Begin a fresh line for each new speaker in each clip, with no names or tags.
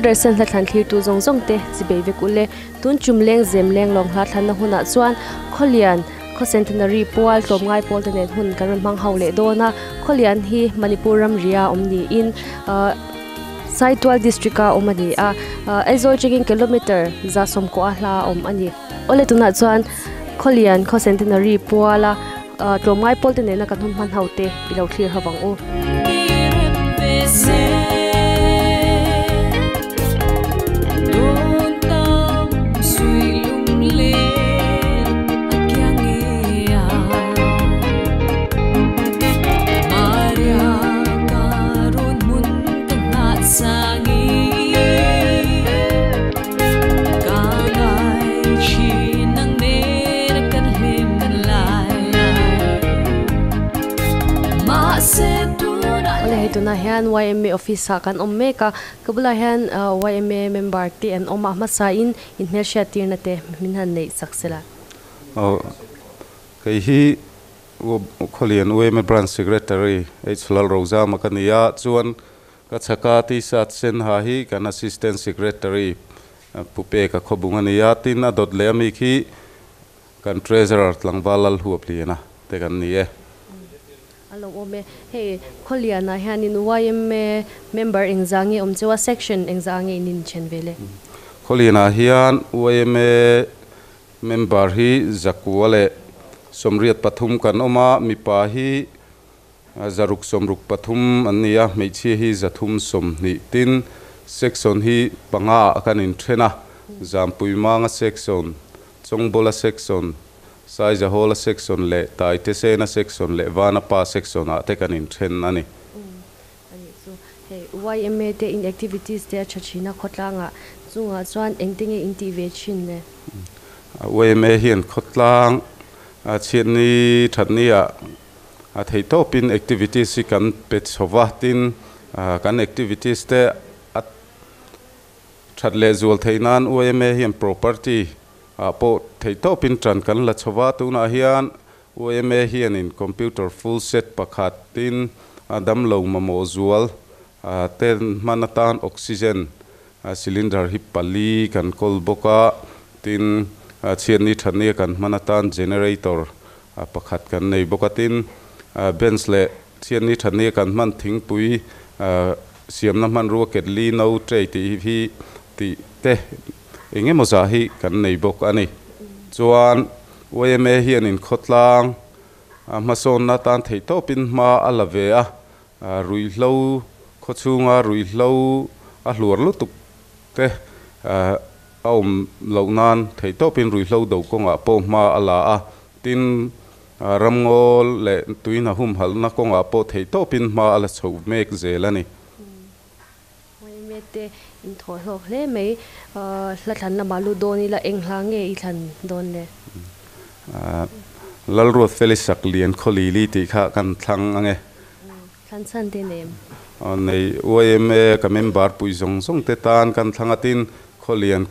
Doordarshan hla thlan thlir tu zawng zawng te chi bei vek ule. Tun chum leng zem leng lawng hla thlanna hunah chuan Khawlian khaw Centenary pual tlawmngai pawl te nen hun kan rawn hmang ho leh dawn a. Khawlian hi Manipur ramria awm niin ahh Saitual district a awm a ni a. Aizawl chengin kilometer 190 a hla awm a ni. Awle tunah chuan Khawlian khaw Centenary puala tlawmngai pawl te nena kan hun hman ho te i lo thlir ho vang u. Awle hei tunah hian YMA office ah kan awm mek a, ka bulah hian YMA member te an awm a, hmasa in inhmelhriat tirna te min han neih chak sela.
Aw kei hi Khawlian YMA branch secretary H Lalrozama ka ni a, chuan Ka chhaka t-shirt sen ha hi kan Assistant Secretary Pu Peka Khawbung a ni a, tin a dawt leh ami khi kan Treasurer Tlangval Lalhuapliana te kan ni e.
A lo awm e. Hei Khawlianah hianin yma member engzah nge awm cheu a, section engzah nge in inchen ve le?
Khawlianah hian yma member hi 183 kan awm a, mipa hi 663 an ni a, hmeichhia hi 320 tin section hi panga ah kan inthen a, Zampuimanga section, Chawngbawla section, Saizahawla section leh Taitesena section leh Vanapa section ah te kan inthen a ni.
Anih chu, hei YMA te in activities te a tha thin a khawtlangah chungah chuan engte nge in tih ve thin le?
YMA hian khawtlang chhiatni thatni ah A theih tawpin activities hi kan pe chho va, tin kan activities te a that leh zual theih nan YMA hian property ah pawh theih tawpin tan kan la chho va, tunah hian YMA hianin computer full set pakhat tin damlo mamawh zual te hman atan oxygen cylinder hi pali kan kawl bawk a, tin chhiatni thatni a kan hman atan generator Pakhat kan nei bawk a, tin bench leh thianni thatni a kan hman thingpui siamna hmanrua ketli no tray tih hi tih te eng emaw zah hi kan nei bawk a ni. Chuan YMA hian inkhawtlang hmasawnna atan theihtawpin hma a la ve a, ruihhlo khawchhunga ruihhlo a hluar lutuk te a awm loh nan theihtawpin ruihhlo do kawngah pawh hma a la a, tin ramngawl leh tuihna humhalhna kawngah pawh theihtawpin hma a la chho mek zel a ni.
Hmuaime te in thawh hlawk hle mai. Hla thlan lamah lut dawn ila eng hla nge i thlan dawn le?
Lalruat Felisak Lian Khawlili tih kha kan thlang ange.
Thlan chhan te nei em?
Nei YMA ka member pui zawng zawng te tan kan thlang a tin Khawlian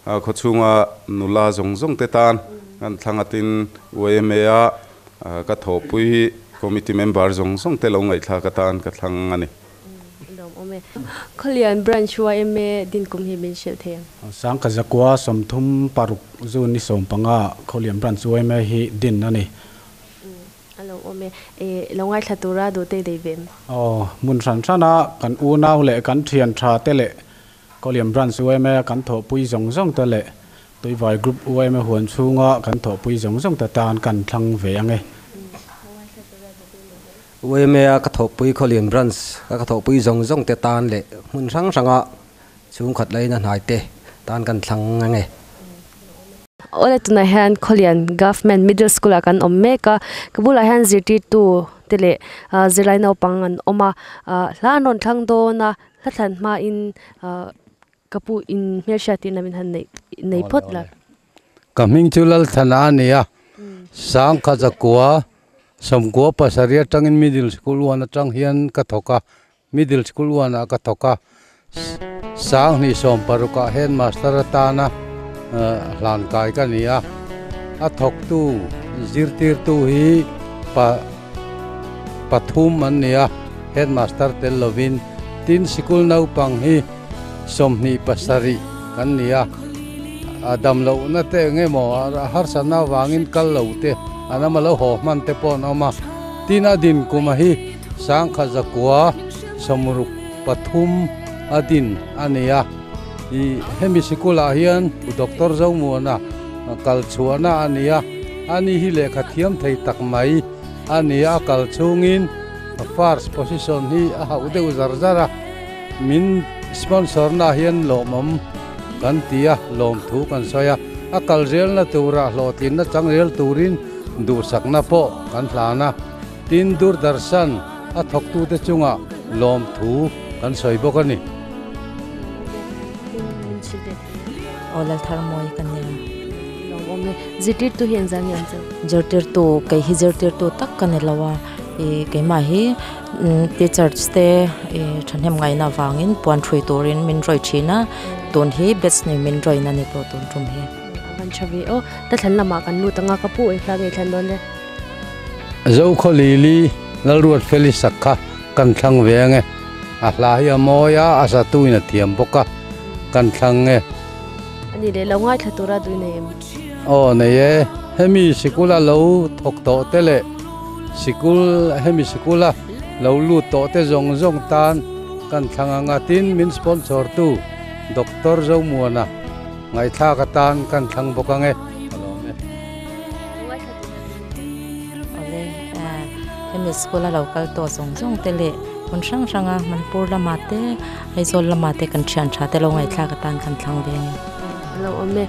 khawchhunga nula zawng zawng te tan kan thlang a tin YMA a ka thawhpui committee member zawng zawng te lo ngaihthlak atan ka thlang a ni.
Lawm awm e. Khawlian Branch YMA din kum hi min hrilh thei ang.
Sangkhat zakua 36 June ni 15 Khawlian Branch YMA hi din a ni.
A lo awm e. E, lo ngaithla tura duh te dei ve em?
Aw, hmun hran hrana kan unau leh kan thian tha te leh Kawlian Branch yma kan thawhpui zawng zawng te leh Tuivai Group yma huan chhunga kan thawhpui zawng zawng te tan kan thlang ve ang e.
Yma ka thawhpui Kawlian Branch a ka thawhpui zawng zawng te tan leh hmun hrang hranga chhungkhat laina hnai te tan kan thlang ang e.
Awle tunah hian Khawlian Government Middle School ah kan awm mek a, ka bulah hian zirtirtu te leh ah zirlai naupang an awm a, ah hla an rawn thlang dawn a, hla thlan hmain ah ka pu in hmelhriat tirna min han neih nei phawt la.
Ka hming chu Lalthana a ni a, Sangkhat zakua 97 atangin Middle School 1 atang hian ka thawk a, Middle School 1 ah ka thawk a, 2016 ah Headmaster atana hlan kai ka ni a, a thawktu zirtirtu hi pa pathum an ni a, Headmaster tel lovin tin sikul naupang hi 27 kan ni a dam lohna te eng emaw harsatna avangin kal lo te an awm a lo haw hman te pawh an awm a tin a din kum a hi 1963 a din a ni a ih hemi sikulah hian Doctor Zomuana kal chhuahna a ni a ani hi lehkha thiam thei tak mai a ni a kal chhungin first position hi a hauh deuh zar zar a min sponsor na hian lawmawm kan ti a lawmthu kan sawi a a kal zelna turah hlawhtlinna chang rel turin duhsakna pawh kan hlan a tin Doordarshan a thawktute chungah lawmthu kan sawi bawk a ni.
Aw Laltharmawi ka nia.
Lawmawm e. Zirtirtu hi engzah nge an chauh?
Zirtirtu, kei hi zirtirtu tak ka ni lo a, ih keimah hi teachers te ih thahnem ngaihna avangin puan hrui turin min rawi thin a, tun hi batch ni min rawina ni tawh tun tum hi.
A van tha ve aw. Tathlan lamah kan lut ang a, ka pu engthla nge thlan dawn le?
Zokhawlili Lalruatfeli sak kha kan thlang ve ange. A hla hi a mawi a, a satuin a thiam bawk a, kan thlang e.
A ni leh lo ngaithla tura duh nei em?
Aw nei e, hemi sikula lo thawk tawh te leh sikul hemi sikula lo lut tawh te zawng zawng tan kan thlang ang a, tin min sponsor tu Doctor Zomuana ngaihthlak atan kan thlang bawk ang e. Ka lawm e.
Awle, hemi school a lo kal tawh zawng zawng te leh hmun hrang hrang a Manipur lamah te Aizawl lamah te kan thian tha te lo ngaihthlak atan kan thlang ve ang e.
A lo awm e.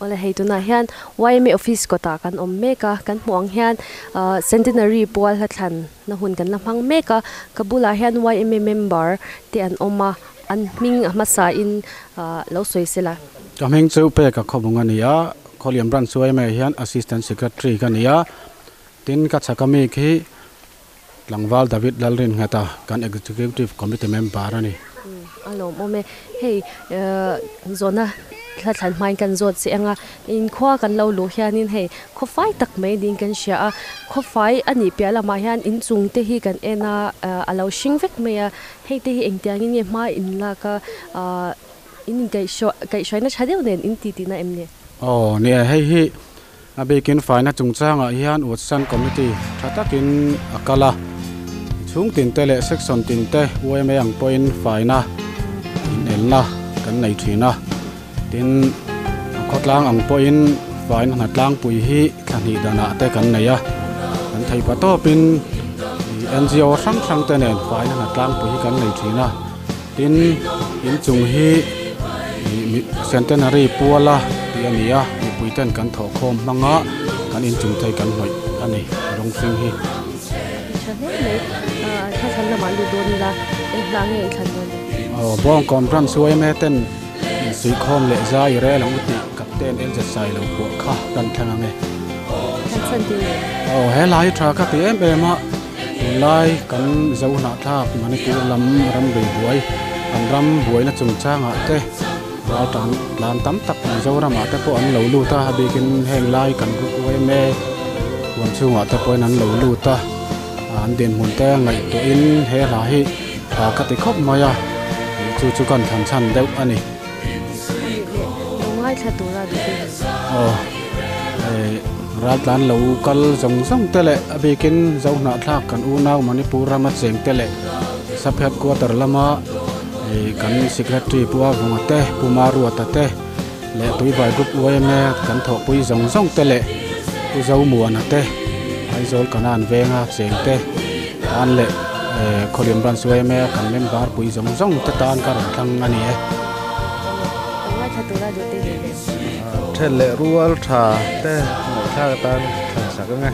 Awle hei tunah hian YMA office kawtah kan awm mek a, kan hmuh ang hian ahh centenary pual hla thlan na hun kan la hmang mek a, ka bulah hian YMA member te an awm a, an hming a hmasa in ahh lo sawi se la.
Ka hming chu pek a khawbung a ni a, Khawlian Branch YMA hian Assistant Secretary ka ni a, tin ka chhak ami khi Tlangval David Lalrinnghet a kan Executive Committee member a ni.
A lawmawm e. Hei zawhna thla thlan hmain kan zawt che ang a, inkhua kan lo luh hianin hei khawfai tak mai niin kan hria a, khawfai a nih piah lamah hian inchung te hi kan en a, a lo hring vek mai a, hei te hi engtiangin nge hma in lak a, in inkaihhruaina tha deuh nen in ti tihna em ni?
Aw ni e, hei hi A bikin faina chungchangah hian Watson Committee tha takin a kal a, chhung tinte leh section tinte yma ang pawhin faina inelna kan nei thin a, tin a khawtlang ang pawhin faina hna tlangpui hi thla hnih danah te kan nei a, kan thei pa tawpin NGO hrang hrang te nen faina hna tlangpui hi kan nei thin a, tin inchung hi centenary puala tih a ni a, mipui ten kan thawh khawm hmang a, kan inchung thei kan hnawih a ni rawng hring hi.
Tha hle mai, thla lamah lut dawn ila eng hla nge i thlan dawn ni?
Aw Bawngkawn branch yma ten insuihkhawm leh zai i rel ang u tih Captain LZ Sailo pawh kha kan thleng ang e.
Thlan chhan ti nge?
Aw he lai tha ka ti em em a, tunlai kan Zo hnahthlak Manipur lam ram bei buai, an ram buaina chungchangah te ral tan tlan tam tak Mizoramah te pawh an lo lut a, a bikin heng lai kan group yma huan chhungah te pawhin an lo lut a, an dinhmun te ngaihtuahin he hla hi tha ka ti khawp mai a, chu chu kan thlan chhan deuh a ni. Aw raltlan lo kal zawng zawng te leh a bikin zo hnahthlak kan unau Manipur rama cheng te leh sub headquarter lama kan secretary Pu Avunga te Pu Maruata te leh Tuivai group yma kan thawhpui zawng zawng te leh Pu Zomuana te Aizawl Kanan venga cheng te tan leh Khawlian branch yma kan member pui zawng zawng te tan ka rawn thlang a ni e.
Then leh rual tha te ngaihthlak atan thlan sak ang e.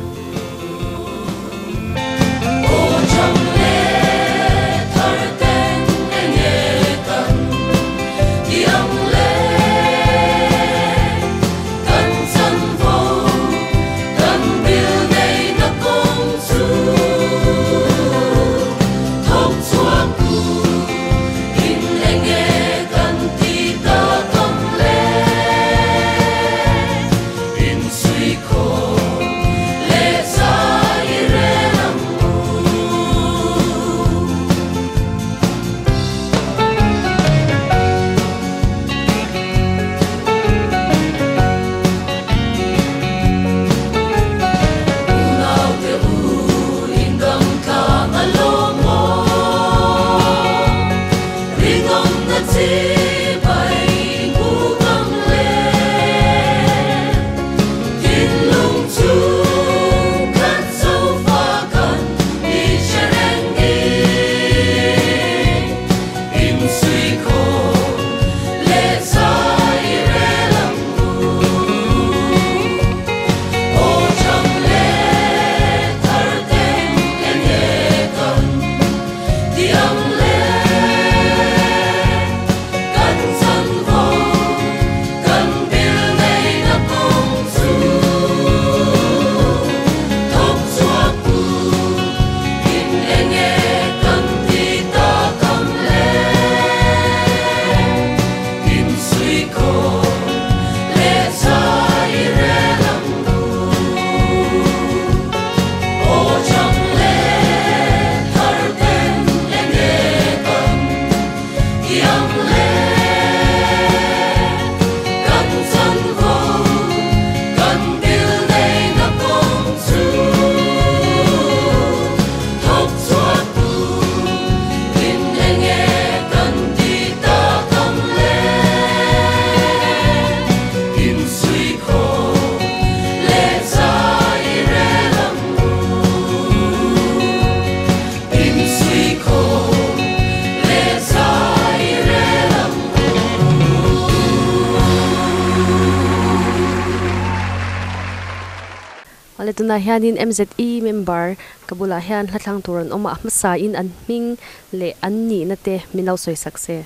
Awle tunah hianin MZE member ka bulah hian hla thlang tur an awm a, a hmasa in an hming leh an nihna te min lo sawi sak se.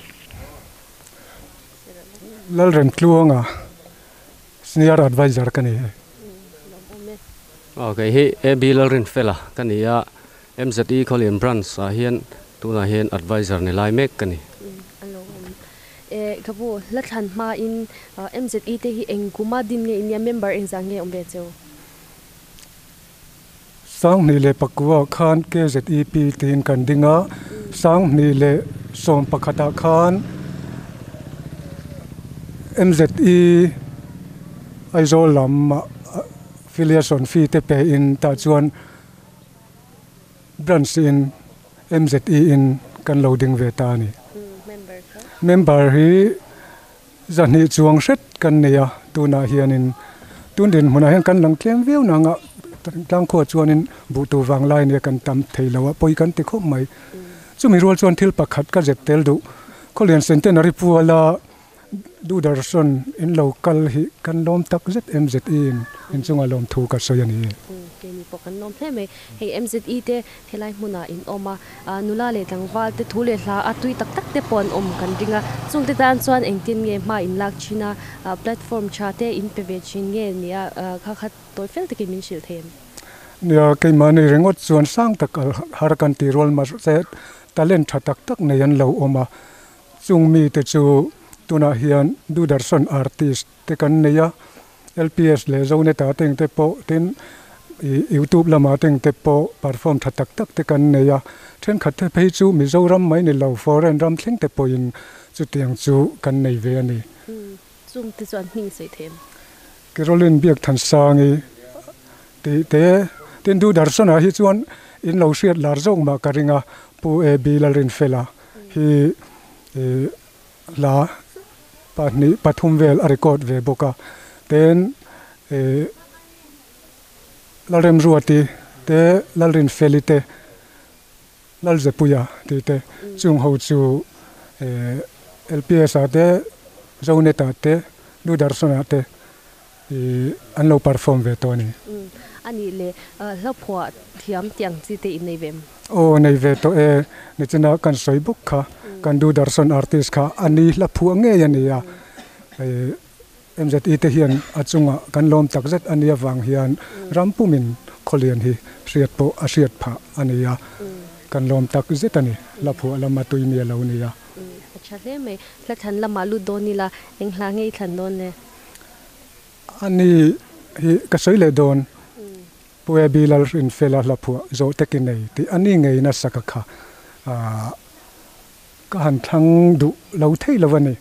Lalremtluanga Senior Adviser ka ni e.
Aw kei hi AB Lalrinfela ka ni a, MZE Khawlian Branch ah hian tunah hian Adviser ni lai mek ka ni.
A lo awm e, ka pu hla thlan hmain MZE te hi eng kuma din nge in nia, member engzah nge awm ve cheu?
Sanghnih leh pakua khan KZEP tiin kan ding a, Sanghnih leh sawm pakhatah khan MZE Aizawl lam affiliation fee te pe in tah chuan branch in MZE in kan lo ding ve ta a ni. Member hi Zahnih chuang hret kan nei a, tunah hianin tun dinhmunah hian kan lang tlem viau nang a, Tlang khua chuanin buh tu vang lai nia kan tam thei lo a, pawi kan ti khawp mai. Chumi rual chuan thil pakhat ka zep tel duh. Khawlian Centenary puala Duhdarhsawn in lo kal hi kan lawm tak zet MZE in inchunga lawmthu ka sawi a ni.
Keini pawh kan lawm hle mai. Hei MZE te helai hmunah in awm a, nula leh tlangval te thu leh hla a tui tak tak te pawh an awm kan ring a. Chungte tan chuan engtin nge hma in lak thin a, platform tha te in pe ve thin nge nia kha kha tawi fel takin min hrilh thei em?
Nia, keimahni ringawt chuan sang tak har kan tih rual mahse talent tha tak tak nei an lo awm a. Chung mite chu tunah hian Duhdarhsawn artist te kan nei a, LPS leh Zoneta te engte pawh tin YouTube lamah te engte pawh perform tha tak tak te kan nei a, thenkhat te phei chu Mizoram mai ni lo foreign ram thleng te pawhin chutiang chu kan nei ve a ni.
Chung te chu an hming sawi thei em?
Caroline Biakthansangi tih te tin Duhdarhsawnah hi chuan in lo hriat lar zawk mah ka ring a, Pu AB Lalrinfela. Hi hla pahnih pathum vel a record ve bawk a, ten Lalremruati te Lalrinfeli te Lalzepuia tih te chung ho chu LPS ah te Zonet ah te Ludarsona ah te an lo perform ve tawh a ni.
A nih leh hla phuah thiam tih ang chi te in nei ve em?
Aw nei ve tawh e, nichina kan sawi bawk kha, kan Duhdarhsawn artist kha a ni hla phuah ngei a ni a, MZE te hian a chungah kan lawm tak zet a nia vang hian ram pumin khawlian hi hriat pawh a hriat phah a ni a, kan lawm tak zet a ni, hla phuah lama tui mi a lo ni a.
A tha hle mai, hla thlan lamah lut dawn ila eng hla nge i thlan dawn le?
A ni hi ka sawi leh dawn. Pu Abby Lalrinfela hla phuah zawh te ki nei tih a ni ngei nasa ka kha ka han thlang duh lo thei lo a ni.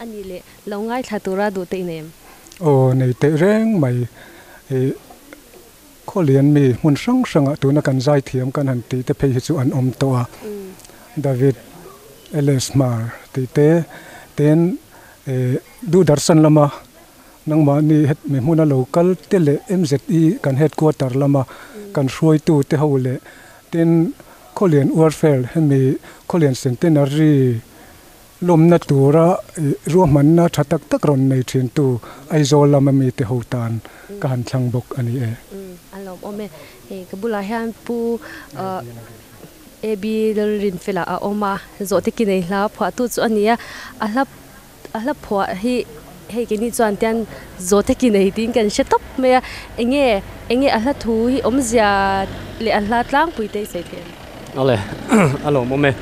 A nih leh lo ngaithla tura duh te i nei em?
Aw nei teh reng mai. I Khawlian mi hmun hrang hrangah tuna kan zaithiam kan han tih te phei hi chu an awm tawh a. David LS Hmar tih te ten Duhdarhsan lama Nangmahni het mi hmuna lo kal te leh MZE kan headquarter lama kan hruaitu te ho leh tin Khawlian Warfare hemi Khawlian Centenary lawmna tura ruahmanna tha tak tak rawn nei thintu Aizawl lama mi te ho tan ka han thlang bawk a ni e.
A lawmawm e. Hei ka bulah hian Pu AB Lalrinfela a awm a, zawhte ki nei hla phuahtu chu a ni a, a hla A hla phuah hi hei keini chuan tian zawhte ki nei tiin kan hre tawp mai a, enge enge a hla thu hi awmzia leh a hla tlangpui te i sawi thei em?
Awle, a lawmawm e.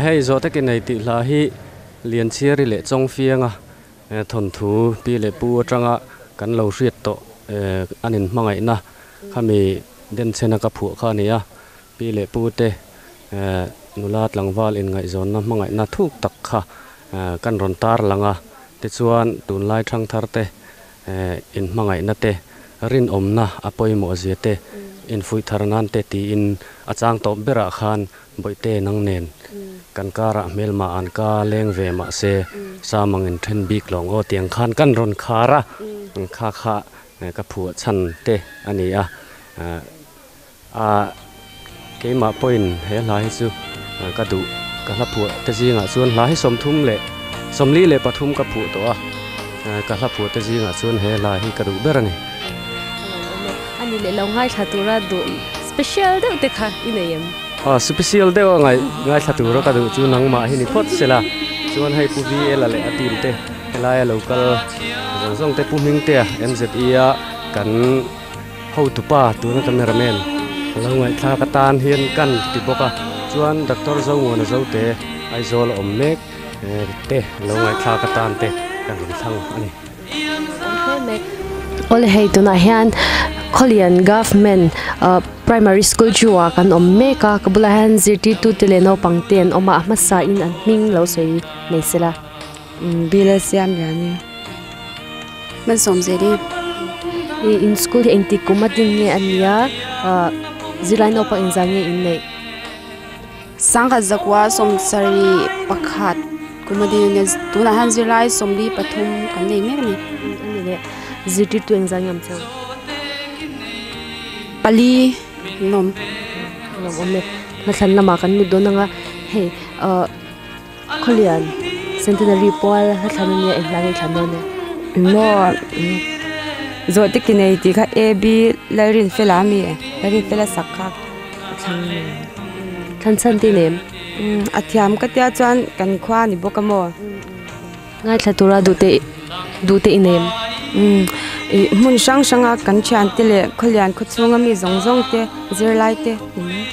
Hei zawhte ki nei tih hla hi Lianchhiari leh Chawngfianga thawnthu pi leh pu atanga kan lo hriat tawh an inhmangaihna khami denchhena ka phuah kha a ni a. Pi leh pu te nula tlangval inngaihzawnna hmangaihna thuk tak kha kan rawn tar lang a, tichuan tunlai thangthar te inhmangaihna te, rinawmna a pawimawh zia te, infuih thar nan te tiin a chang tawp berah khan Bawihte nang nen kan karah hmelmah an ka leng ve mah se Samang in then bik lawng aw tiang khan kan rawn khar a, kha kha ka phuah chhan te a ni a. A keimah pawhin he hla hi chu ka duh ka hla phuah te zingah chuan hla hi 33 ka phuah tawh a, ka hla phuah te zingah chuan he hla hi ka duh ber a ni.
A ni leh lo ngaithla tura duh special deuh te kha i nei em?
Aw special deuh a ngaithla tura ka duh chu nangmah hi ni phawt sela, chuan hei Pu VL a leh a team te helaia lo kal zawng zawng te Pu Hmingtea MZE a kan Hotupa tuna cameraman a lo ngaihthlak atan hian kan ti bawk a, chuan Doctor Zomuana Zote Aizawl a awm mek te lo ngaihthlak atan te kan rawn thlang a ni.
Awle hei tunah hian Khawlian Government Primary School chu ah kan awm mek a, ka bulah hian zirtirtu te leh naupang te an awm a, a hmasa in an hming lo sawi mai sela.
Bill a siam lian e. Hmansawm zel i.
I in school hi engtik kum a ding nge a nia ah zirlai naupang engzah nge in neih?
Sangkhat zakua sawmsarih pakhat kum a ding a nia tunah hian zirlai 43 kan nei mek a ni.
A ni leh zirtirtu engzah nge awm cheu?
Pali an awm.
A lo awm e. Hla thlan lamah kan lut dawn ang a, hei ah Khawlian Centenary pual hla thlan ania eng hla nge i thlan dawn e?
Maw zawhte ki nei tih kha AB Lalrinfela a mi Lalrinfela sak kha a thlang a ni.
Thlan chhan te i nei em?
A thiam ka tia chuan kan khua a ni bawk a maw?
Ngaithla tura duhte duhte i nei em?
Umm ih hmun hrang hranga kan thiante leh khawlian khawchhunga mi zawng zawng te zirlai te ni mai.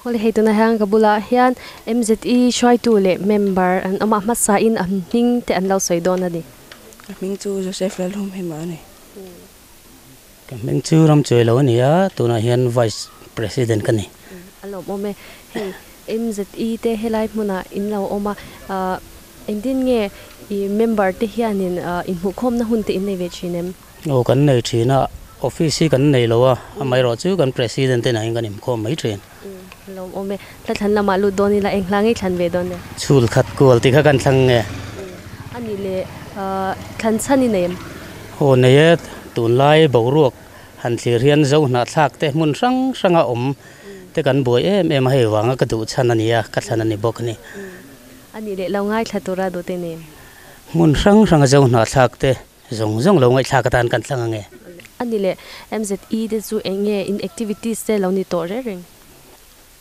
Awle hei tunah hian ka bulah hian MZE hruaitu leh member an awm a, hmasa in a hming te an lo sawi dawn a ni.
Ka hming chu Joseph Lalhumhima a ni.
Ka hming chu Ramchuai lo a ni a, tunah hian Vice President ka ni.
A lawmawm e. Hei MZE te helai hmunah in lo awm a, engtin nge i member te hianin inhmuhkhawmna hun te in nei ve thin em?
Aw kan nei thin a, office hi kan nei lo a, amaherawhchu kan President te nahin kan inkhawm mai thin.
Lawm awm e. Hla thlan lamah lut dawn ila eng hla ngei thlan ve dawn e?
Chhul khat kual tih kha kan thlang nge?
A nih leh thlan chhan i nei em?
Aw nei e, tunlai boruak han thlir hian zo hnahthlak te hmun hrang hranga awm te kan buai em em a, hei vanga ka duh chhan a ni a, ka thlan a ni bawk a ni.
A nih leh lo ngaithla tura duh te nei em?
Hmun hrang hranga zo hnahthlak te zawng zawng lo ngaihthlak atan kan thlang ange.
A nih leh MZE te chu eng nge in activities te lo ni tawh reng reng?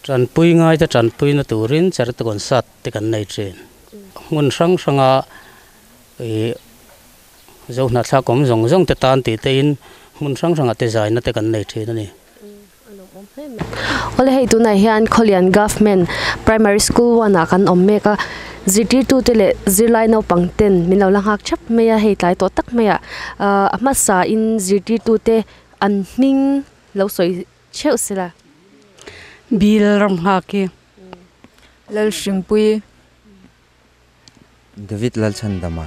Tanpui ngaite tanpuina turin charity concert te kan nei thin. Hmun hrang hranga ih zo hnahthlak awm zawng zawng te tan tih tein hmun hrang hrangah te zaina te kan nei thin a ni.
Awle hei tunah hian Khawlian Government Primary School one ah kan awm mek a, zirtirtute leh zirlai naupang ten min lo la nghak thap mai a, hei tlai tawh tak mai ah a hmasa in zirtirtute an hming lo sawi theuh se la.
Bill ram nghak hi Lalhringpui.
David Lalchhandama.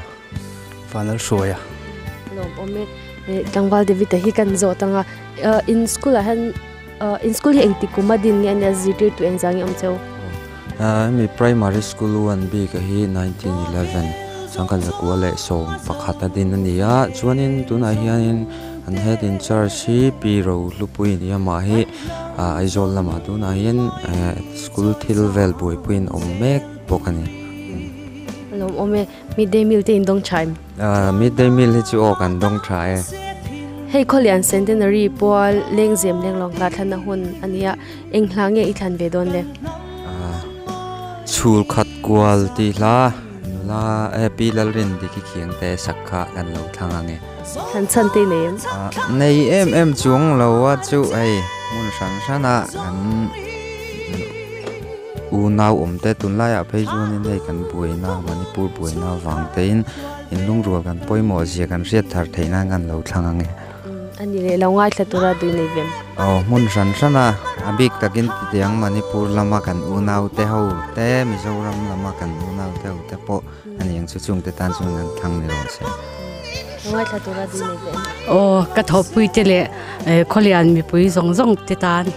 Vanlalhruaia.
Lawm awm e. Tlangval David a hi kan zawt ang a. In school ah hian in school hi engtik kum a din nge a nia zirtirtu engzah nge awm cheu?
Hemi primary school 1 bik a hi 1911 changkan zakua leh 11 a din a ni a. Chuanin tunah hianin an head in charge hi Pi Rohlupui a ni a mah hi Aizawl lamah tunah hian school thil vel buaipuiin awm mek bawk a ni.
Lawm awm e, midday meal te in dawng tha em?
Midday meal hi chu aw kan dawng tha e.
Hei Khawlian Centenary pual Lengzem Lenglawng hla thlanna hun a nia, eng hla nge i thlan ve dawn le?
Chhul khat kual tih hla nula e Pi Lalrindiki khiang te sak kha kan lo thlang ang e.
Thlan chhan te i nei em?
Nei em em chuang lo a chu hei hmun hran hran a kan. Unau awmte tunlaiah phei chuanin hei kan buaina Manipur buaina avang tein inlungrual kan pawimawh zia kan hriat thar theih nan kan lo thlang ang e.
A ni leh lo ngaithla tura dui nei vem.
Aw hmun hran hran a, a bik takin titiang Manipur lama kan unaute ho te Mizoram lama kan unaute ho te pawh a ni ang chu chungte tan chuan kan thlang ni rawh se.
Lo ngaithla tura dui nei vem.
Aw ka thawhpui te leh Khawlian mipui zawng zawng te tan.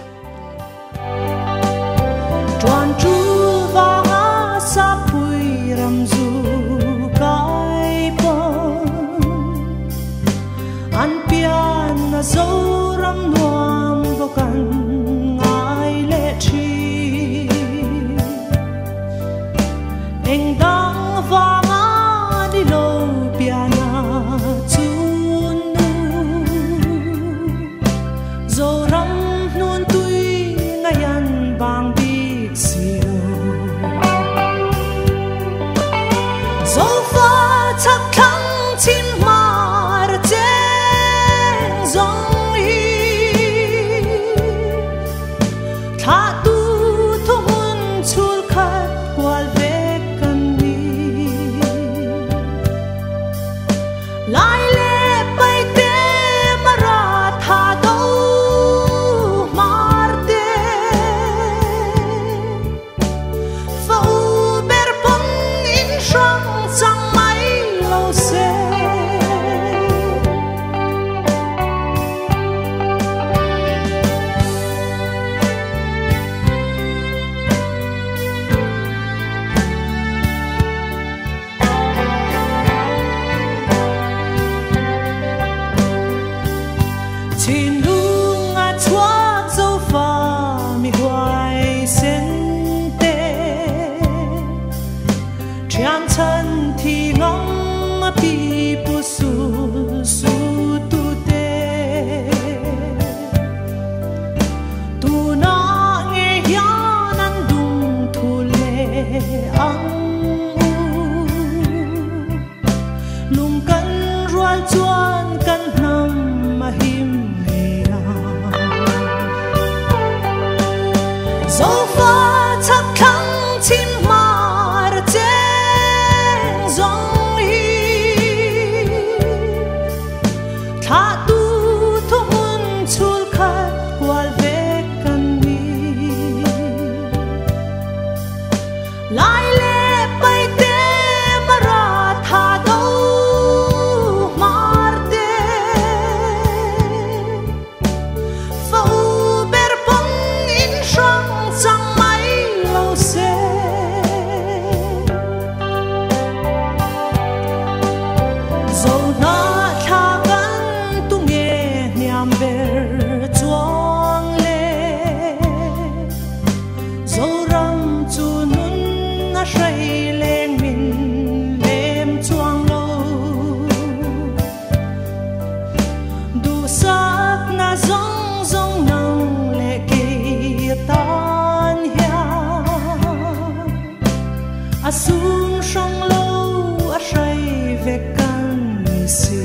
si.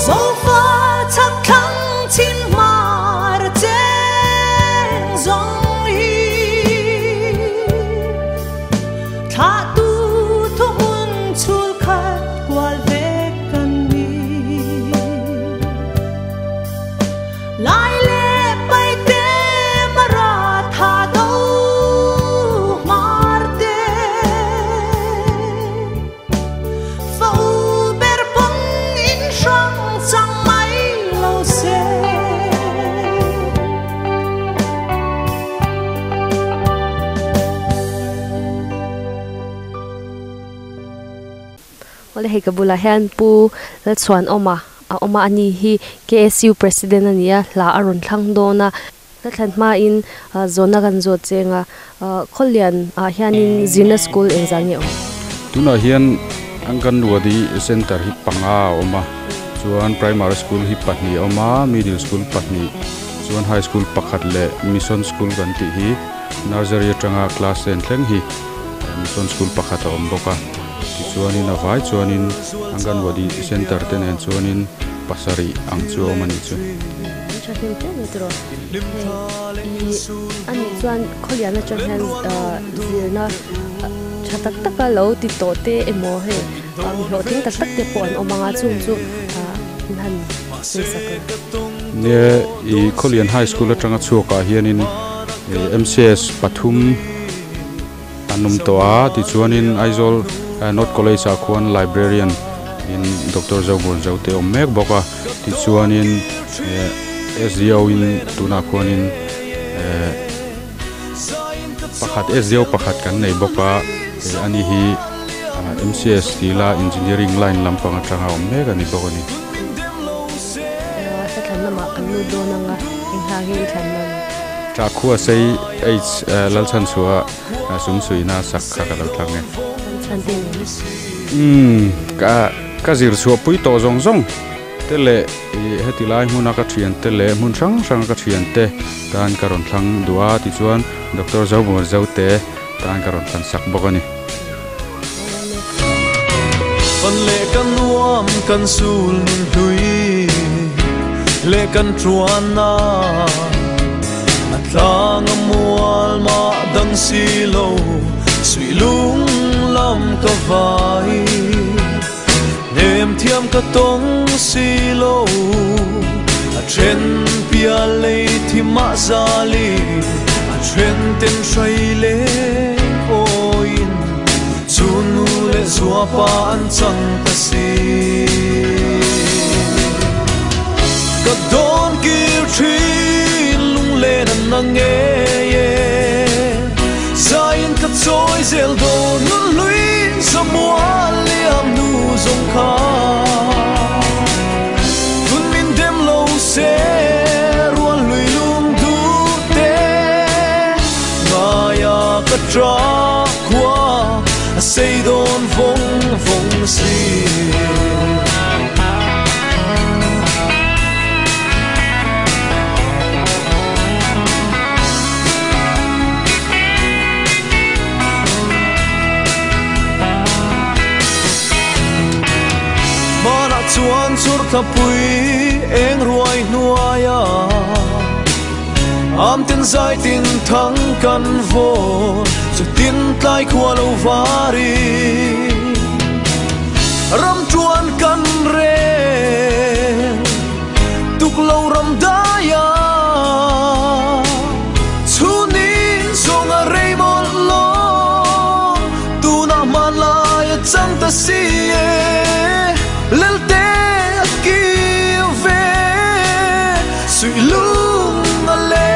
Zofa chak thlang chim mar cheng zong hi tha tu thu mun chul khat kwal ve kan ni lai le pai te mara tha do mar te fa u ber pong in sang chang mai lo se.
Wala hei ka bula hian pu Lalchhuan awma a awma ani hi KSU president ania hla a rawn thlang dawn a la thlan hmain zawhna kan zawt chenga khawlian ah hianin zirna school engzah nge awm.
Tunah hian Anganwadi center hi panga a awm a chuan primary school hi pahnih a awm a middle school pahnih chuan high school pakhat leh mission school kan tih hi nursery atanga class ten thleng hi mission school pakhat a awm bawk a tichuanin a vai chuanin Anganwadi center te nen chuanin pasarih ang chu a awm a nih chu.
Tha hnem hle mai tiraw hei ih ani chuan khawlian atang hian zirna tha tak tak a lo ti tawh te emaw hei ang hlawhtling tak tak te pawh an awm ang a chung chu an han sawi sak a.
Nia ih khawlian high school atanga chhuakah hianin MCS pathum an awm tawh a tichuanin Aizawl North College ah khuan librarian in Doctor Zomuan Zote awm mek bawk a tichuanin SDO in tunah khuanin pakhat SDO pakhat kan nei bawk a ani hi MCS tih la engineering line lampang atanga awm mek a ni bawk a ni.
Hla thlan lamah kan lut dawn ang a eng hla nge i thlan dawn?
Tah khua sei H Lalchhanchhuah sumsuihna sak kha ka lo thlang e. Umm ka ka zir chhuah pui tawh zawng zawng te leh ih heti lai hmuna ka thian te leh hmun hrang hranga ka thian te tan ka rawn thlang duh a tichuan Doctor Zomuan Zote tan ka rawn thlan sak bawk a ni.
Fan leh kan nuam kan sul nun hlui leh kan tuan a a tlang a mual mah dang si lo suih lung lam ka vai nem thiam ka tawng si lo a then pial lei thi mah zali a then ten hrai leng awiin chu nu leh zua pa an chang ta si. Ka dawn kir thin lung len an na nge e zain ka chawi zel dawn nun hlui zamual liam nu zawng kha tun min dem lo se rual hlui lung du te ngaia ka tra khua a sei dawn vawng vawng si. Mana chuan chur tha pui eng ruai hnuaia am tin zai tin thang kan vo chu tin tlai khua lo vari ram chuan kan re tuk lo ram daya chu ni zonga rei mol lo tu na man lai chang ta si e lel te kiu ve sui lung a le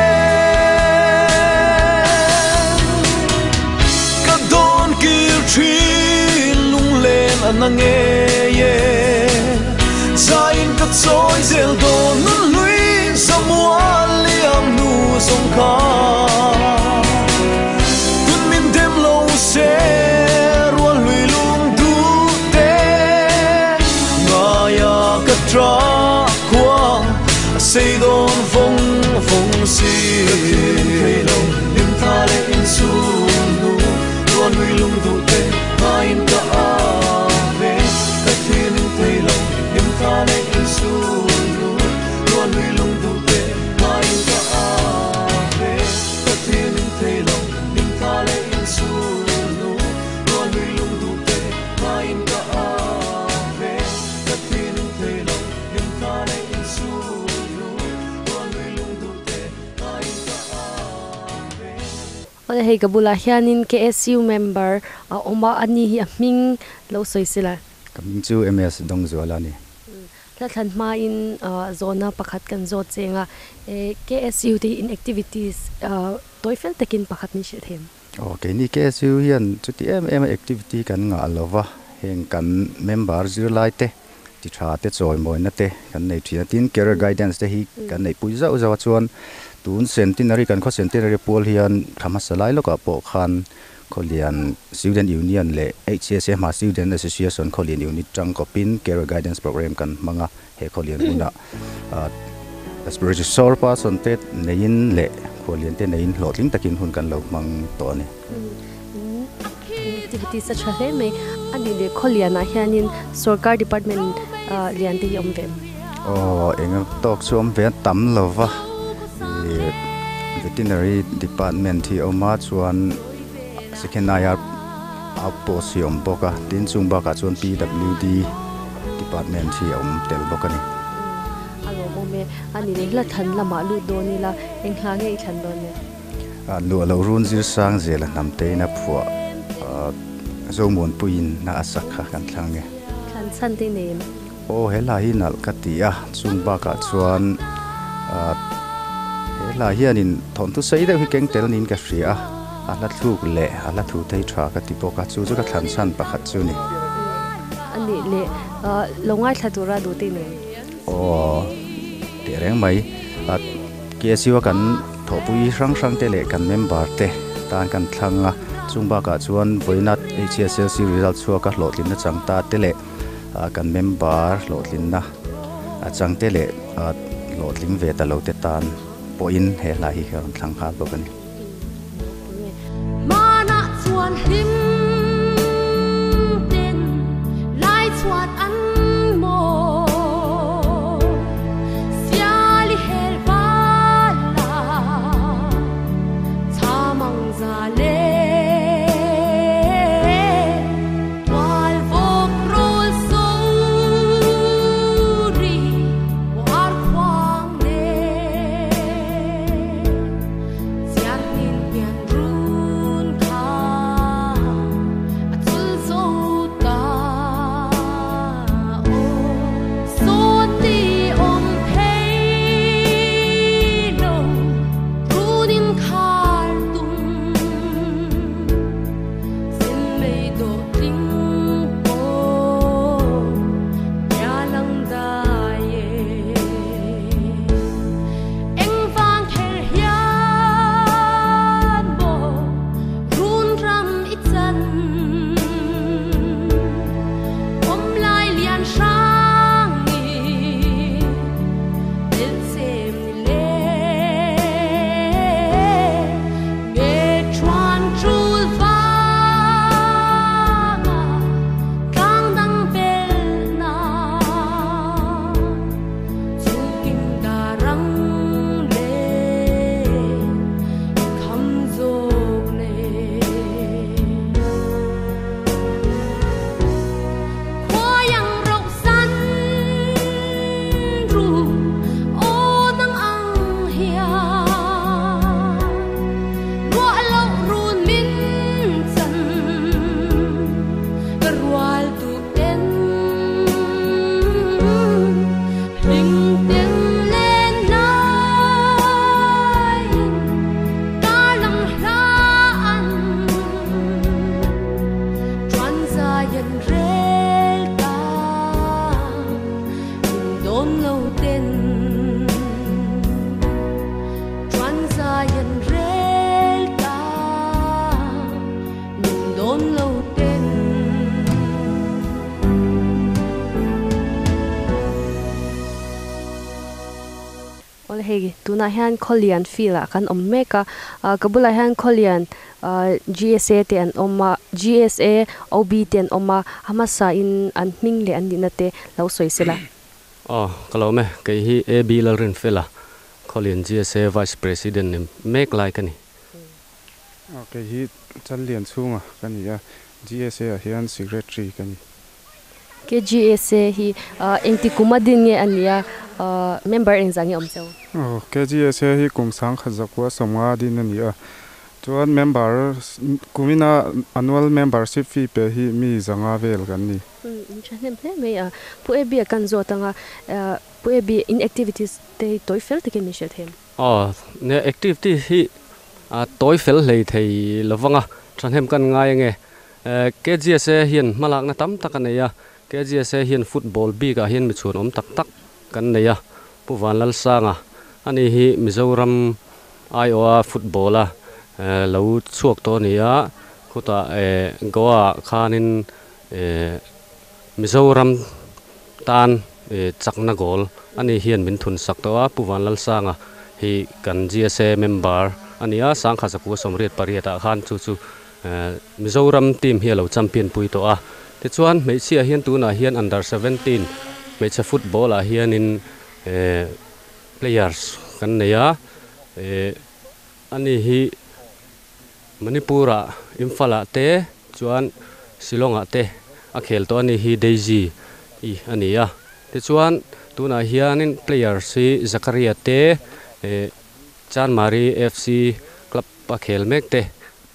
ka don kir thin lung len an na nge ye zain ka chawi zel dawn nun hlui zamual liam nu zawng kha tun min dem lo se rual hlui lung du te ngaia ka tra khua a sei dawn vawng vawng si. Thei lo lim tha le in sun nu rual hlui lung du te ngain ka a.
Awle hei ka bulah hianin KSU member a awm a, ani hi a hming lo sawi sela.
Ka hming chu MS Dawngzuala a ni.
Hla thlan hmain zawhna pakhat kan zawt cheng a, KSU te hi in activities tawi fel takin pakhat min hrilh thei em?
Aw, keini KSU hian chuti em em a activity kan ngah lo va, heng kan member zirlai te ti tha te chawimawina te kan nei thin a, tin career guidance te hi kan neihpui zauh zauh a, chuan tun centenary kan khaw centenary pual hian thla hmasa lai lawkah pawh khan Khawlian Student Union leh HCSA hma Student Association Khawlian Unit tangkawpin Career Guidance Programme kan hmang a, he Khawlian hmunah resource person te neiin leh Khuallian te neiin hlawhtling takin hun kan lo hmang tawh a ni.
Activities a tha hle mai. A nih leh Khawlianah hianin sorkar department lian te hi awm ve em?
Aw, eng tawk chu awm ve a tam lo va. Veterinary Department hi a awm a, chuan Second IR Outpost hi a awm bawk a, tin chung bakah chuan PWD Department hi a awm tel bawk a ni.
A lawmawm e, a ni leh hla thlan lamah lut dawn ila, eng hla nge i thlan dawn le?
Luah loh run zir sang zela hnam tein a phuah Zomuanpuiin na a sak kha kan thlang e.
Thlan chhan te i nei em?
Aw he hla hi nalh ka ti a, chung bakah chuan he hla hianin thawnthu sei deuh hi keng tel niin ka hria a, a hla thluk leh a hla thu thei tha ka ti bawk a, chu chu ka thlan chhan pakhat chu ni.
A nih leh lo ngaithla tura duh te i nei em?
Aw teh reng mai, KSU a kan thawhpui hrang hrang te leh kan member te tan kan thlang a, chung bakah chuan vawiina HSLC result chhuaka hlawhtlinna chang ta te leh Kan member hlawhtlinna a changte leh hlawhtling ve ta lo te tan pawhin he hla hi ka rawn thlang nghal bawk a ni.
Hmanah chuan hlim ten lai chhuat an maw sial i hel val a cham ang za le.
Awle hei tunah hian Khawlian field ah kan awm mek a, ka bulah hian Khawlian GSA te an awm a, GSA OB te an awm a, a hmasa in an hming leh an nihna te lo sawi sela.
Aw ka lo awm e, kei hi AB Lalrinfela, Khawlian GSA Vice President ni mek lai ka ni.
Aw kei hi Challian chhunga ka ni a, GSA ah hian Secretary ka ni.
KGSA hi engti kum a din nge a nia, member engzah nge awm cheu?
Aw KGSA hi kum sangkhat zakua sawmnga din a ni a, Chuan member kumina annual membership fee pe hi mi 500 vel kan ni.
In thahnem hle mai a. Pu Abby a kan zawt anga Pu Abby in activities te hi tawi fel takin min hrilh thei em?
Aw, nia activity hi tawi fel hlei thei lovang a, thahnem kan ngai ange. KGSA hian hmalakna tam tak a nei a, KGSA hian football bikah hian mi chhuan awm tak tak kan nei a, Pu Vanlalsanga ani hi Mizoram aiawha football a lo chhuak tawh a ni a, khutah Goa ah khanin Mizoram tan chakna goal ani hian min thun sak tawh a, Pu Vanlalsanga hi kan GSA member a ni a, Sangkhat Zakua 88 ah khan chu chu Mizoram team hi a lo champion pui tawh a, tichuan hmeichhia hian tunah hian under 17 hmeichhe football ah hianin players kan nei a, ani hi Manipur ah Imphal ah te chuan Shillong ah te a khel tawh a ni hi Daisy i a ni a, tichuan tunah hianin players hi Zakaria te Chanmari FC club a khel mek te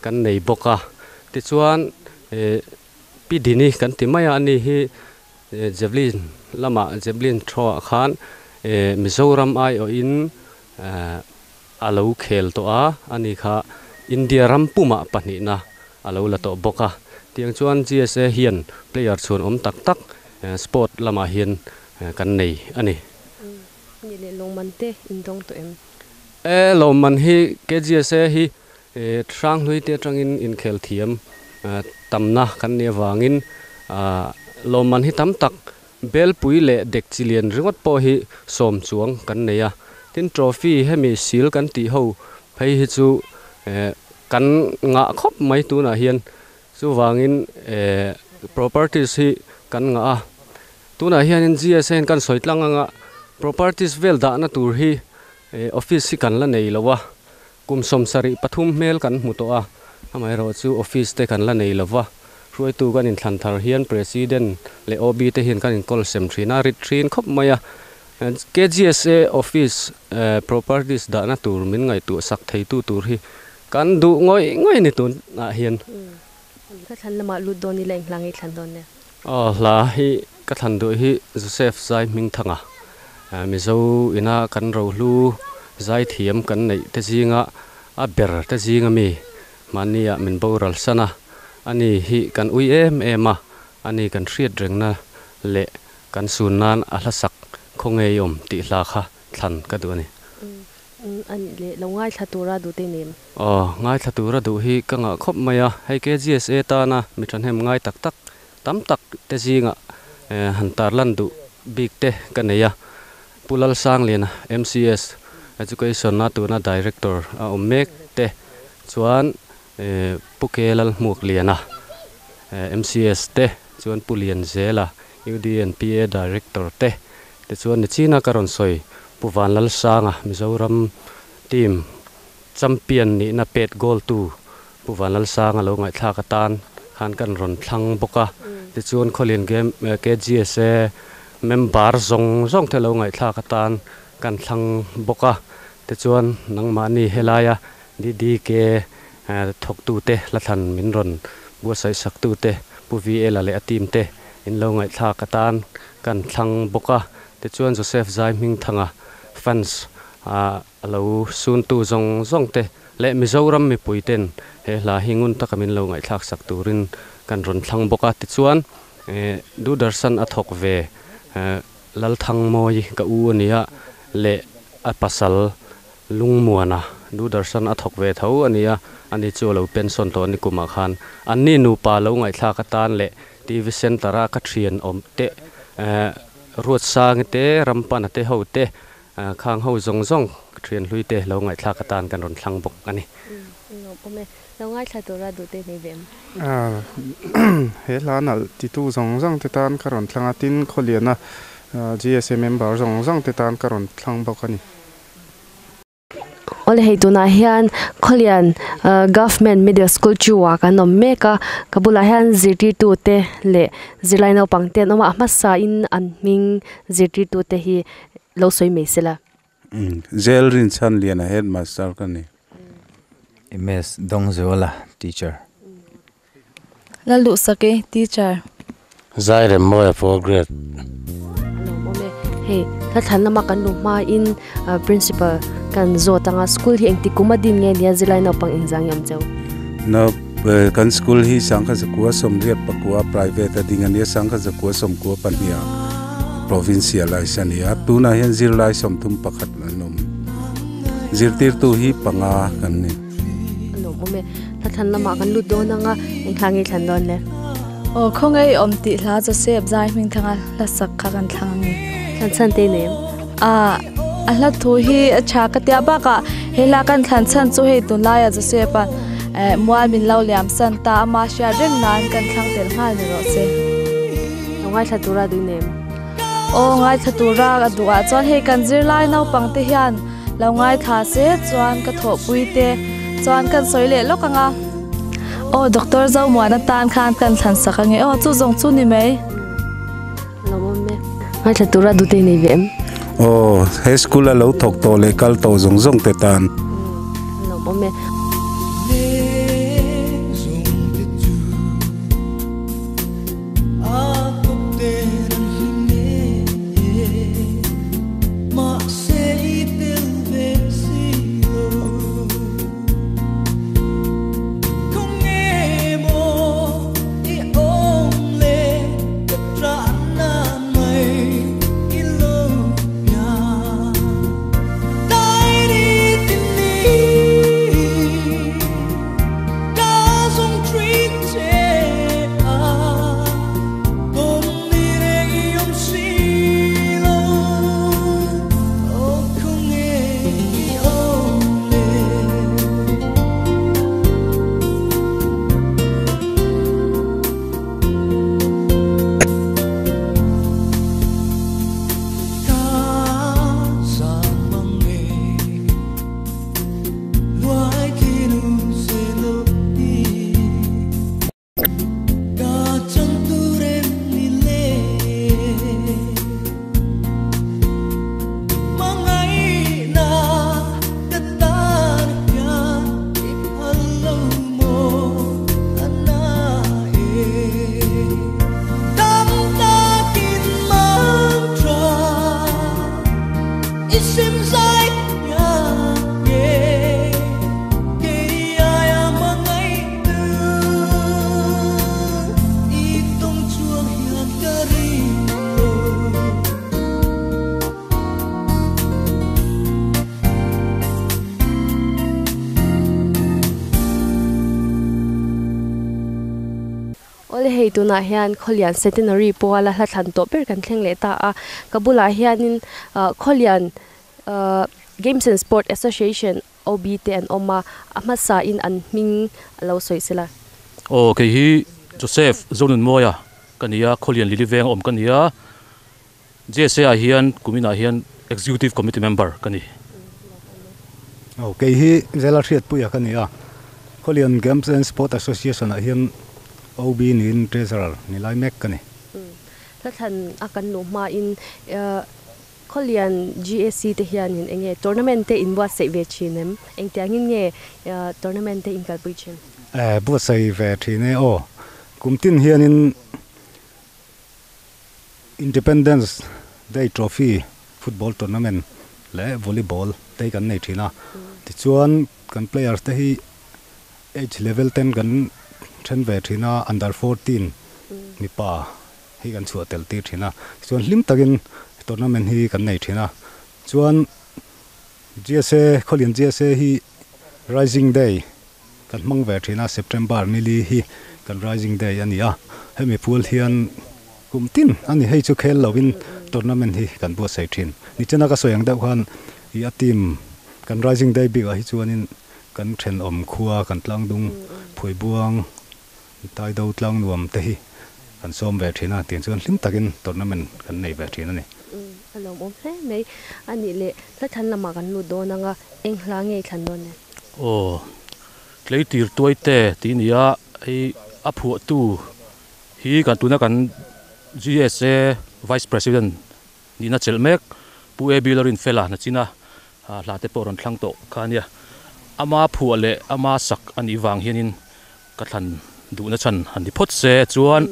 kan nei bawk a, tichuan Pi Dini kan ti mai a, ani hi Javelin lamah Javelin throw ah khan Mizoram aiawhin a lo khel tawh a, ani kha India ram pumah pahnihna a lo la tawh bawk a, tiang chuan GSA hian player chhuan awm tak tak sport lamah hian kan nei a ni.
Ni leh lawmman te in dawng tawh em?
E, lawmman hi KGSA hi Hranghlui te atangin inkhel thiam tamna kan nih avangin lawmman hi tam tak Belpui leh Dekchi lian ringawt pawh hi 10 chuang kan nei a. Tin trophy hemi sil kan tih ho phei hi chu kan ngah khawp mai tunah hian chuvangin properties hi kan ngah a. Tunah hianin GSA in kan sawi tlang anga properties vel dahna tur hi office hi kan la nei lo a, kum 73 hmel kan hmu tawh a, amaherawh chu office te kan la nei lo va, hruaitu kan inthlan thar hian President leh OB te hian kan inkawl sem thin a, rit thin khawp mai a. KGSA office properties dahna tur min ngaihtuah sak theitu tur hi kan duh ngawih ngawih a ni tunah hian.
Ka thlan lamah lut dawn ila eng hla nge i thlan dawn nia?
Aw hla hi ka thlan duh hi Joseph Zai Hmingthanga Mizo ina kan rohlu zaithiam kan neih te zinga a ber te zinga mi mahnia min boral san a, ani hi kan ui em em a, ani kan hriat rengna leh kan sun nan a hla sak khaw ngei awm tih hla kha thlan ka duh a ni.
A nih leh lo ngaithla tura duh te nem.
Aw, ngaithla tura duh hi ka ngah khawp mai a, hei KGSA tana mi thahnem ngai tak tak tam tak te zingah han tarlan duh bik te ka nei a. Pu Lalsangliana, MCS, Education a tuna Director a awm mek te chuan Pu Ke Lalhmuakliana, MCS te chuan Pu Lianzela, UDNPA Director te Tichuan nichina ka rawn sawi Pu Vanlalsanga Mizoram team champion nihna pet goal tu Pu Vanlalsanga lo ngaihthlak atan khan kan rawn thlang bawk a. Tichuan Khawlian game KGSA member zawng zawng te lo ngaihthlak atan kan thlang bawk a. Tichuan nangmahni helaia DDK thawktute hla thlan min rawn buatsaih saktute Pu VL leh a team te in lo ngaihthlak atan kan thlang bawk a, tichuan Joseph Zai Hmingthanga fans a lo suntu zawng zawng te leh Mizoram mipui ten he hla hi ngun taka min lo ngaihthlak sak turin kan rawn thlang bawk a, tichuan Doordarshan a thawk ve Lalthangmawi ka u a nia leh a pasal Lungmuana Doordarshan a thawk ve tho a nia, ani chu a lo pension tawh a ni kumah khan anni nupa lo ngaihthlak atan leh TV Centre a ka thian awm te Ruatsangi te Rampana te ho te khang ho zawng zawng ka thian hlui te lo ngaihthlak atan kan rawn thlang bawk a ni.
Lawm awm e. Lo ngaithla tura duh te nei ve em?
He hla nalh titu zawng zawng te tan ka rawn thlang a, tin Khawliana GSA member zawng zawng te tan ka rawn thlang bawk a ni.
Awle hei tunah hian Khawlian Government Middle School Chuah kan awm mek a, ka bulah hian zirtirtu te leh zirlai naupang te an awm a, a hmasa in an hming zirtirtu te hi lo sawi mai se la.
Zel Rinchhan Liana Headmaster ka ni.
MS Dawngzuala, Teacher.
Lalduhsaki, Teacher.
Zairemmawia, Fourth Grade.
Alawm awm e. Hei, hla thlan lama kan luh hmain Principal kan zawt anga school hi engti kum a din nge nia zirlai naupang inzang i awm cheu?
Na kan school hi sangkhat zakua sawmriat pakua private a ding a nia, sangkhat zakua sawmkua pahniha provincialize a ni a, tunah hian zirlai 31 an awm. Zirtirtu hi panga kan ni.
A lawmawm e. Hla thlan lamah kan lut dawn ang a, eng hla nge thlan dawn le?
Aw, khawngaih i awm tih hla Joseph zai hming thanga hla sak kha kan thlang ang e.
Thlan chhan te nei em?
A, a hla thu hi a tha ka tia bakah he hla kan thlan chhan chu hei tunlaiah Joseph a mual min lo liam san ta ama hriat reng nan kan thlang tel nghal ni rawh se.
Lo ngaithla tura duh nem?
Aw, ngaithla tura a duh ah chuan hei kan zirlai naupang te hian lo ngaithla se chuan ka thawhpui te chuan kan sawi leh lawk ang a. Aw, Doctor Zomuana tan khan kan thlan sak ange aw, chu zawng chu ni mai.
Lawmawm e. Ngaithla tura duh te i nei ve em?
Aw, he school a lo thawk tawh leh kal tawh zawng zawng te tan.
Lawmawm e. Awle hei tunah hian Khawlian Centenary Puala hla thlan tawh ber kan thleng leh ta a, ka bulah hianin Khawlian Games and Sport Association OB te an awm a, a hmasa in an hming a lo sawi sela.
Aw kei hi Joseph Zonunmawia ka ni a, Khawlian Lili Veng a awm ka ni a, JSA ah hian kuminah hian Executive Committee Member ka ni.
Aw kei hi Zela Hriatpuia ka ni a, Khawlian Games and Sport Association ah hian OB niin Treasurer ni lai mek ka ni.
Hla thlan a kan luh hmain Khawlian GAC te hianin eng nge tournament te in buatsaih ve thin em? Engtiangin nge tournament te in kalpui thin?
Eh, buatsaih ve thin e aw. Kum tin hianin Independence Day Trophy football tournament leh volleyball te hi kan nei thin a. Tichuan kan players te hi age level ten kan then ve thin a, under 14 mipa hi kan chhuah tel tir thin a, tichuan hlim takin tournament hi kan nei thin a, chuan GSA Khawlian GSA hi Rising Day kan hmang ve thin a, September nili hi kan Rising Day a ni a, hemi pual hian kum tin a ni, hei chu khel lovin tournament hi kan buatsaih thin. Nichina ka sawi ang deuh khan i a team kan Rising Day bikah hi chuanin kan thenawm khua kan tlangdung phuaibuang Taido tlang nuam te hi kan sawm ve thin a, tiang chuan hlim takin tournament kan nei ve thin a ni.
A lawmawm hle mai. A nih leh hla thlan lamah kan lut dawn ang a, eng hla nge i thlan dawn le?
Aw, tleitir tuai te tih a ni a, hei a phuahtu hi kan tuna kan GSA Vice President nihna chelh mek Pu AB Larinfela nachina hla te pawh rawn thlang tawh kha a nia. Ama phuah leh ama sak a nih vang hianin ka thlan duhna chhan han ni phawt se chuan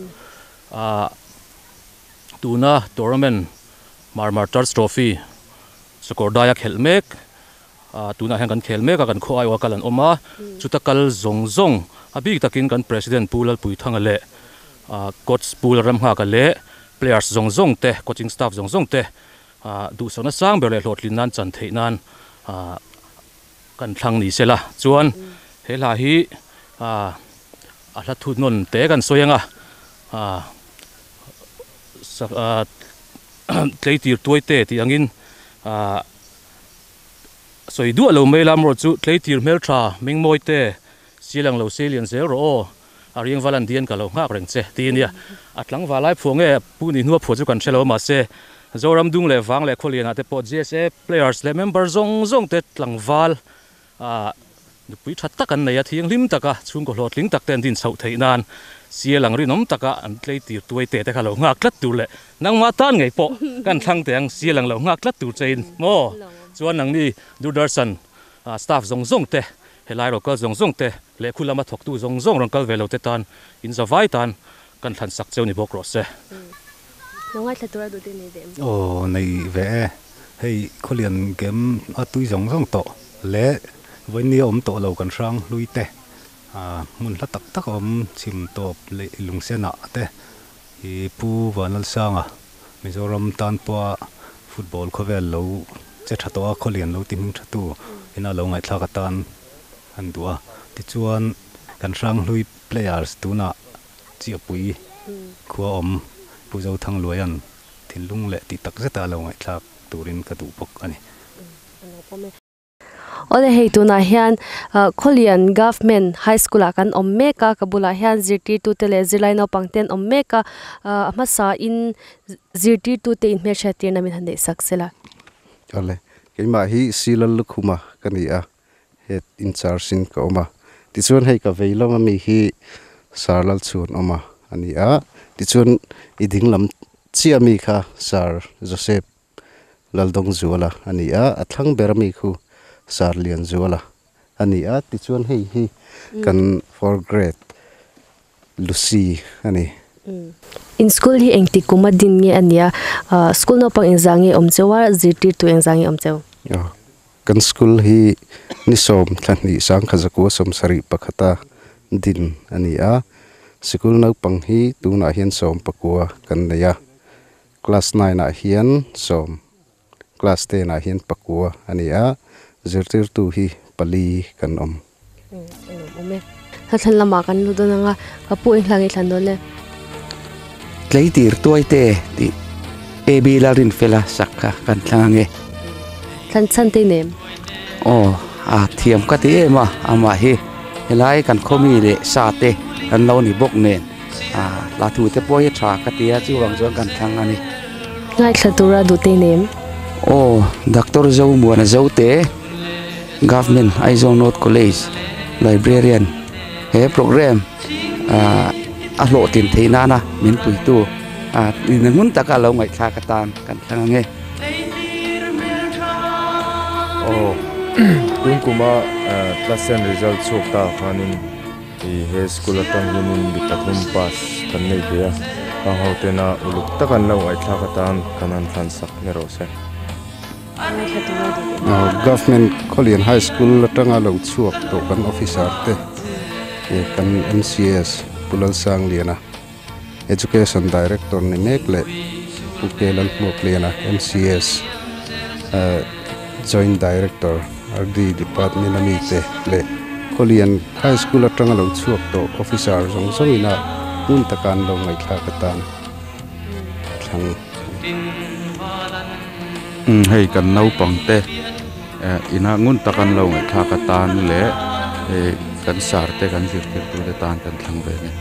ah tuna tournament Marmar Church Trophy sakawr daia khelh mek ah tunah hian kan khel mek a kan khaw aiawha kal an awm a chuta kal zawng zawng a bik takin kan President Pu Lalpuithanga leh ah Coach Pu Lalramnghaka leh players zawng zawng te coaching staff zawng zawng te ah duhsakna sang ber leh hlawhtlin nan chan theih nan ah Kan thlang ni sela chuan he hla hi a hla thu nawn te kan sawi ang a, tleitir tuai te tih angin sawi duah lo mai la amaherawh chu tleitir hmeltha mengmawi te sial ang lo sei lian zel rawh aw a riang val an dian ka lo nghak reng che tih a nia. A tlangval lai phuah nge pu ni hnua phuah chu kan hre lo mahse Zoram dung leh vang leh khawlianah te pawh GSA players leh member zawng zawng te tlangval ah nupui tha tak an nei a, thianghlim taka chhungkaw hlawhtling tak te an din chhoh theih nan sial ang rinawm taka an tleitir tuai te te kha lo nghak tlat tur leh nangmah tan ngei pawh kan thlang teh ang sial ang lo nghak tlat tur chein maw chuan nangni Doordarshan staff zawng zawng te helai rawn kal zawng zawng te leh khu lama thawktu zawng zawng rawn kal ve lo te tan in zavai tan kan thlan sak cheu ni bawk rawh se.
Lo ngaithla tur a duh te nei ve em?
Aw nei ve e. Hei Khawlian game a tui zawng zawng tawh leh vawinia awm tawh lo kan hrang hlui te hmun hla tak tak a awm chhim tawp leh lungsenah te i Pu Vanlalsanga Mizoram tan pawha football khawvel lo che tha tawh a Khawlian lo ti hming tha tu ina lo ngaihthlak atan an duh a. Tichuan kan hrang hlui players tunah Chiahpui khua awm Pu Zothangluaia'n thinlung leh tih tak zeta a lo ngaihthlak turin ka duh bawk a ni.
Awle hei tunah hian Khawlian Government High School ah kan awm mek a, ka bulah hian zirtirtute leh zirlai naupang te an awm mek a, a hmasa in zirtirtute inhmelhriat tirna min han neih sak sela.
Awle keimah hi Silal Lukhuma ka ni a, head in charge in ka awm a tichuan hei ka vei lam ami hi sir Lalchhuan awm a ani a tichuan i ding lam chiah ami kha sir Joseph Laldawngzuala ani a a thlang ber ami khu sir Lianzuala ani a tichuan hei hi kan fourth grade Lucy ani.
In school hi engtik kum a din nge ania school naupang engzah nge awm cheu a zirtirtu engzah nge awm cheu?
Kan school hi ni 12 sangkha zakua 71a din a ni a, sikul naupang hi tunah hian 19 kan nei a, class 9 ah hian 10, class 10 ah hian 9 a ni a, zirtirtu hi pali kan awm.
Hla thlan lamah kan lut dawn ang a, ka pu eng hla nge thlan dawn le?
Tleitir tuaite tih AB Lalrinfela sak kha kan thlang ang e.
Thlan chhan te nem?
Aw, a thiam ka ti em a, amah hi helai kan khawmi leh sa te kan lo ni bawk nen a hla thu te pawh hi tha ka ti a, chuvang chuan kan thlang a ni.
Ngaithla tura duh te nem?
Aw, Doctor Zomuana Zote, Government Aizawl North College Librarian he program a hlawhtlin theih nana min puitu ngun taka lo ngaihthlak atan kan thlang ang e.
Aw, tun kuma class ten result chhuak ta khanin he school atang hianin mi pathum pass kan nei ve a, khang ho tena uluk taka an lo ngaihthlak atan kan han thlan sak ni rawh se.
Government Khawlian High School atanga lo chhuak tawh kan officer te kan MCS Pu Lalsangliana, Education Director ni mek leh Pu K Lalhmuakliana, MCS Joint Director RD Department a mite leh Khawlian High School atanga lo chhuak tawh officer zawng zawngin a hmun taka an lo ngaihthlak atan a thlang.
Hei kan naupang te ina ngun tak an lo ngaihthlak atan leh kan sar te kan zirtirtu te tan kan thlang ve a ni.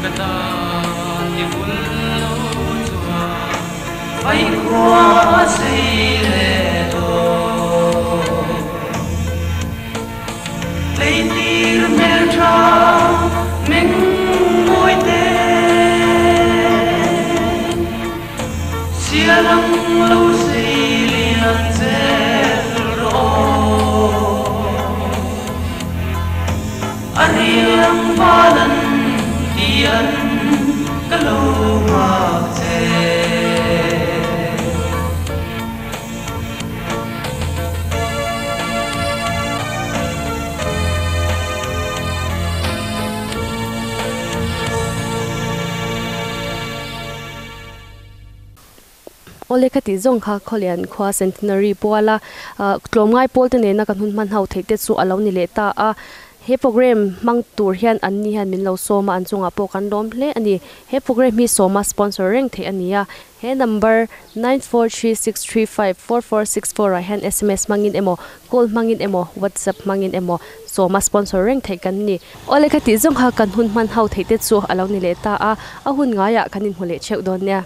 Ka tan ti vul lo chuan vai khua sei leh dawn. Leitir hmel tha meng mawi te sialang lo sei lian zel rawh. A riang valan tian ka lo nghak che.
Awle ka tih zawng kha Khawlian khua Centenary puala tlawmngai pawl te nena kan hun hman ho theih te chu a lo ni leh ta a. He program hmang tur hian an ni hian min lo sawm a, an chungah pawh kan lawm hle a ni. He program hi sawma sponsor reng theih a ni a. He number 9436354464 ah hian sms hmangin emaw, call hmangin emaw, whatsapp hmangin emaw sawma sponsor reng theih kan ni. Awle ka tih zawng kha kan hun hman ho theih te chu a lo ni leh ta a, a hun ngaiah kan inhmu leh theuh dawn nia.